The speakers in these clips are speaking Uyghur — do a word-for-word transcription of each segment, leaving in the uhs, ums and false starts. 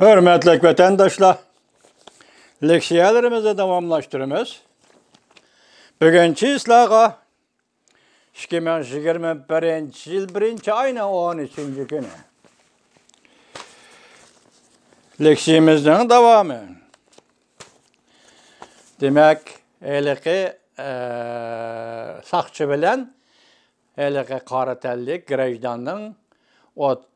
ھۆرمەتلىك ۋەتەنداشلار، لېكسىيەلىرىمىزنى داۋاملاشتۇرىمىز. بۈگۈن چىسلاغا ئىككى مىڭ يىگىرمە بىرىنچى يىل بىرىنچى ئاينىڭ ئون ئۈچىنچى كۈنى. لېكسىيىمىزنىڭ داۋامى. دېمەك، ھېلىقى، ئە، ساقچى بىلەن ھېلىقى قارا تەنلىك گراژداننىڭ ئوت-،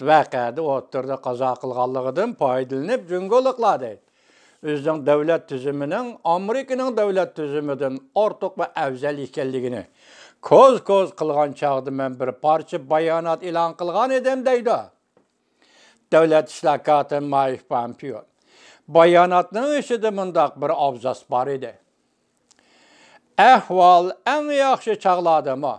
ۋەقەدە ئوتتۇرىدا قازا قىلغانلىقىدىن پايدىلىنىپ، جۇڭگولۇقلار دەيدۇ، ئۆزىنىڭ دۆلەت تۈزۈمىنىڭ ئامېرىكىنىڭ دۆلەت تۈزۈمىدىن ئارتۇق ۋە ئەۋزەل ئىكەنلىكىنى كوز-كوز قىلغان چاغدا مەن بىر پارچە بايانات ئېلان قىلغان ئىدىم، دەيدۇ دۆلەت ئىشلار كاتىپى مايك پومپېئو. باياناتنىڭ ئىچىدە مۇنداق بىر ئابزاس بار ئىدى. ئەھۋال ئەڭ ياخشى چاغلاردىمۇ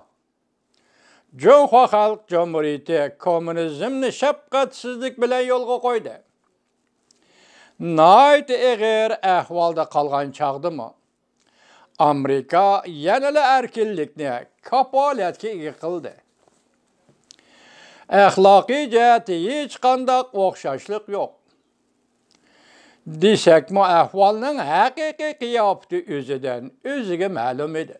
جۇڭخۇا خەلق جۇمھۇرىيىتى كوممۇنىزمنى شەپقەتسىزلىك بىلەن يولغا قويدى. ناھايىتى ئېغىر ئەھۋالدا قالغان چاغدىمۇ ئامېرىكا يەنىلا ئەركىنلىكنى كاپالەتكە ئىگە قىلدى. ئەخلاقىي جەھەتتە ھېچقانداق ئوخشاشلىق يوق. دېسەكمۇ، ئەھۋالنىڭ ھەقىقىي قىياپىتى ئۆزىدىن ئۆزىگە مەلۇم ئىدى.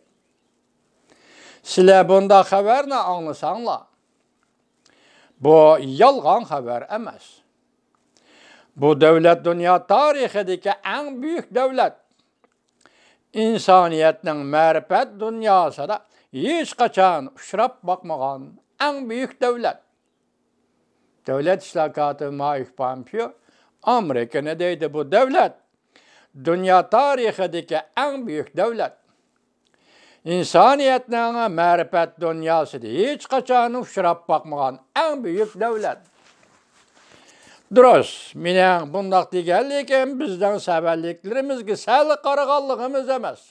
سىلەر بۇنداق خەۋەرنى ئاڭلىساڭلار، بۇ يالغان خەۋەر ئەمەس. بۇ دۆلەت دۇنيا تارىخىدىكى ئەڭ بۈيۈك دۆلەت. ئىنسانىيەتنىڭ مەرىپەت دۇنياسىدا ھېچقاچان ئۇچراپ باقمىغان ئەڭ بۈيۈك دۆلەت. دۆلەت ئىشلار كاتىپى مايك پومپېئو ئامېرىكىنى دەيدۇ، بۇ دۆلەت دۇنيا تارىخىدىكى ئەڭ بۈيۈك دۆلەت. ئىنسانىيەتنىڭ مەرىپەت دۇنياسىدا ھېچقاچان ئۇچراپ باقمىغان ئەڭ بۈيۈك دۆلەت. دۇرۇس، مېنىڭ بۇنداق دېگەنلىكىم بىزنىڭ سەۋەنلىكلىرىمىزگە سەل قارىغانلىقىمىز ئەمەس.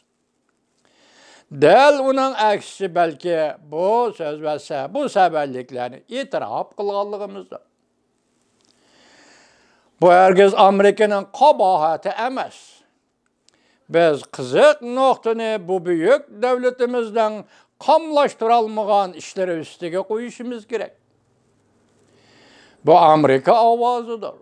دەل ئۇنىڭ ئەكسىچە، بەلكى بۇ سۆز ۋە سە-، بۇ سەۋەنلىكلەرنى ئېتىراپ قىلغانلىقىمىزدۇر. بۇ ھەرگىز ئامېرىكىنىڭ قاباھىتى ئەمەس. بىز قىزىق نۇقتىنى بۇ بۈيۈك دۆلىتىمىزنىڭ قاملاشتۇرالمىغان ئىشلىرى ئۈستىگە قويۇشىمىز كېرەك. بۇ ئامېرىكا ئاۋازىدۇر.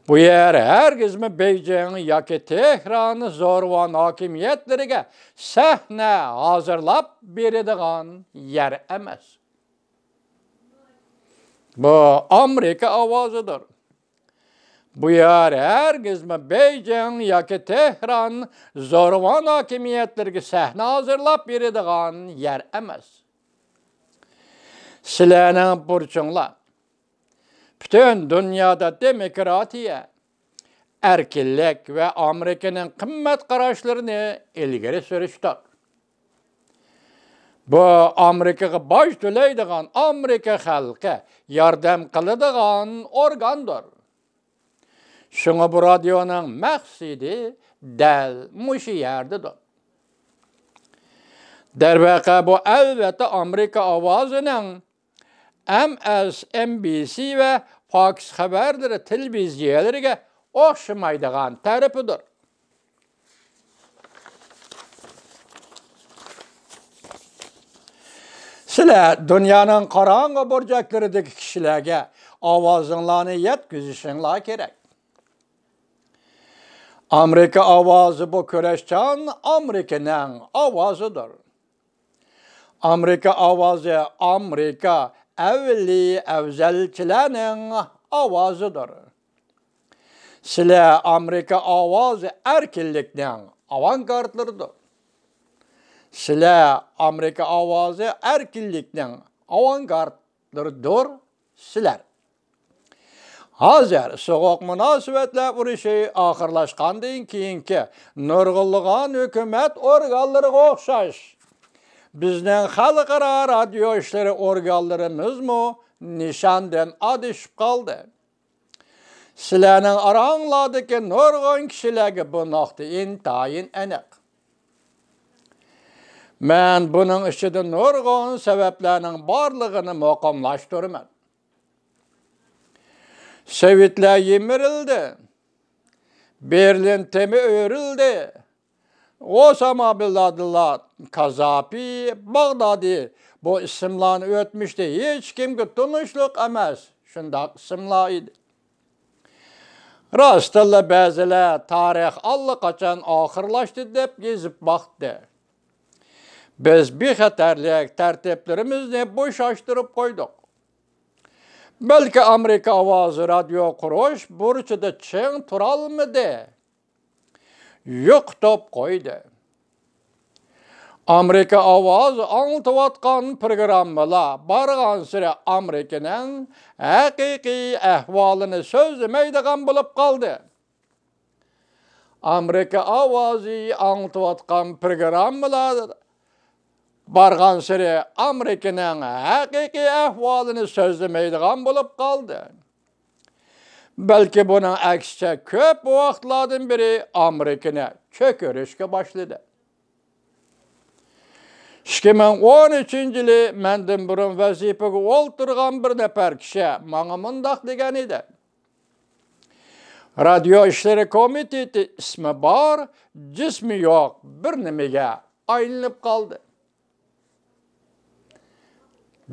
بۇ يەر ھەرگىزمۇ بېيجىڭ ياكى تېھران زورۋان ھاكىمىيەتلىرىگە سەھنە ھازىرلاپ بېرىدىغان يەر ئەمەس. بۇ ئامېرىكا ئاۋازىدۇر. بۇ يەر ھەرگىزمۇ بېيجىڭ ياكى تېھران زورۋان ھاكىمىيەتلىرىگە سەھنە ھازىرلاپ بېرىدىغان يەر ئەمەس. سىلەرنىڭ بۇرچۇڭلار پۈتۈن دۇنيادا دېموكراتىيە، ئەركىنلىك ۋە ئامېرىكىنىڭ قىممەت قاراشلىرىنى ئىلگىرى سۈرۈشتۇر. بۇ ئامېرىكىغا باج تۆلەيدىغان ئامېرىكا خەلقى ياردەم قىلىدىغان ئورگاندۇر. شۇڭا بۇ رادىيونىڭ مەقسىتى دەل مۇشۇ يەردىدۇر. دەرۋەقە، بۇ ئەلۋەتتە ئامېرىكا ئاۋازىنىڭ ئەم ئەس ئېن بى سى ۋە فاكس خەۋەرلىرى تېلېۋىزىيەلىرىگە ئوخشىمايدىغان تەرىپىدۇر. سىلەر دۇنيانىڭ قاراڭغۇ بۇرجەكلىرىدىكى كىشىلەرگە ئاۋازىڭلارنى يەتكۈزۈشۈڭلار كېرەك. ئامېرىكا ئاۋازى بۇ كۈرەشچان ئامېرىكىنىڭ ئاۋازىدۇر. ئامېرىكا ئاۋازى ئامېرىكا ئەۋلى ئەۋزەلچىلەرنىڭ ئاۋازىدۇر. سىلەر ئامېرىكا ئاۋازى ئەركىنلىكنىڭ ئاۋانگارتلىرىدۇر. سىلەر ئامېرىكا ئاۋازى ئەركىنلىكنىڭ ئاۋانگارتلىرىدۇر سىلەر. ھازىر سوغۇق مۇناسىۋەتلەر ئۇرۇشى ئاخىرلاشقاندىن كېيىنكى نۇرغۇنلىغان ھۆكۈمەت ئورگانلىرىغا ئوخشاش، بىزنىڭ خەلقئارا رادىيو ئىشلىرى ئورگانلىرىمىزمۇ نىشاندىن ئادىشىپ قالدى. سىلەرنىڭ ئاراڭلاردىكى نۇرغۇن كىشىلەرگە بۇ نۇقتا ئىنتايىن ئېنىق. مەن بۇنىڭ ئىچىدە نۇرغۇن سەۋەبلەرنىڭ بارلىقىنى مۇقىملاشتۇرىمەن. سوۋېتلار يىمىرىلدى. بېرلىن تېمى ئۆرۈلدى. ئوساما بىن لادېنلار، كازاپى، باغدادى، بۇ ئىسىملارنى ئۆتمۈشتە ھېچكىمگە تونۇشلۇق ئەمەس شۇنداق ئىسىملار ئىدى. راستتىنلا بەزىلەر تارىخ ئاللىقاچان ئاخىرلاشتى دەپ يېزىپ باقتى. بىز بىخەتەرلىك تەرتىپلىرىمىزنى بوشاشتۇرۇپ قويدۇق. بەلكى ئامېرىكا ئاۋازى رادىيو قۇرۇش بۇرچىدا چىڭ تۇرالمىدى. يوقىتىپ قويدى. ئامېرىكا ئاۋازى ئاڭلىتىۋاتقان پروگراممىلار بارغانسېرى ئامېرىكىنىڭ ھەقىقىي ئەھۋالىنى سۆزلىمەيدىغان بولۇپ قالدى. ئامېرىكا ئاۋازى ئاڭلىتىۋاتقان پروگراممىلار بارغانسېرى ئامېرىكىنىڭ ھەقىقىي ئەھۋالىنى سۆزلىمەيدىغان بولۇپ قالدى. بەلكى بۇنىڭ ئەكسىچە كۆپ ۋاقىتلاردىن بېرى ئامېرىكىنى چۆكۈرۈشكە باشلىدى. ئىككى مىڭ ئون ئۈچىنچى يىلى مەندىن بۇرۇن ۋەزىپىگە ئولتۇرغان بىر نەپەر كىشى ماڭا مۇنداق دېگەن ئىدى: رادىيو ئىشلىرى كومىتېتى ئىسمى بار، جىسمى يوق بىر نېمىگە ئايلىنىپ قالدى،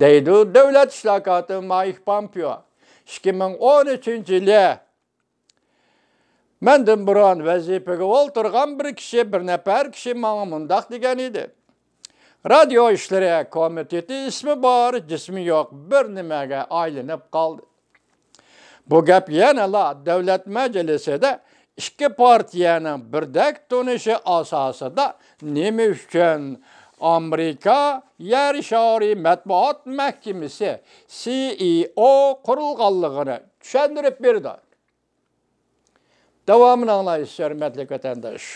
دەيدۇ دۆلەت ئىشلار كاتىپى مايك پامپېئو. ئىككى مىڭ ئون ئۈچىنچى يىلى مەندىن بۇرۇن ۋەزىپىگە ئولتۇرغان بىر كىشى، بىر نەپەر كىشى ماڭا مۇنداق دېگەن ئىدى: رادىيو ئىشلىرى كومىتېتى ئىسمى بار، جىسمى يوق بىر نېمەگە ئايلىنىپ قالدى. بۇ گەپ يەنىلا دۆلەت مەجلىسىدە ئىككى پارتىيەنىڭ بىردەك تونۇشى ئاساسىدا نېمە ئۈچۈن ئامېرىكا يەر شارى مەتبۇئات مەھكىمىسى، سى ئى ئو، قۇرۇلغانلىقىنى چۈشەندۈرۈپ بېرىدۇ. داۋامىنى ئاڭلايسىز، ھۆرمەتلىك ۋەتەنداش.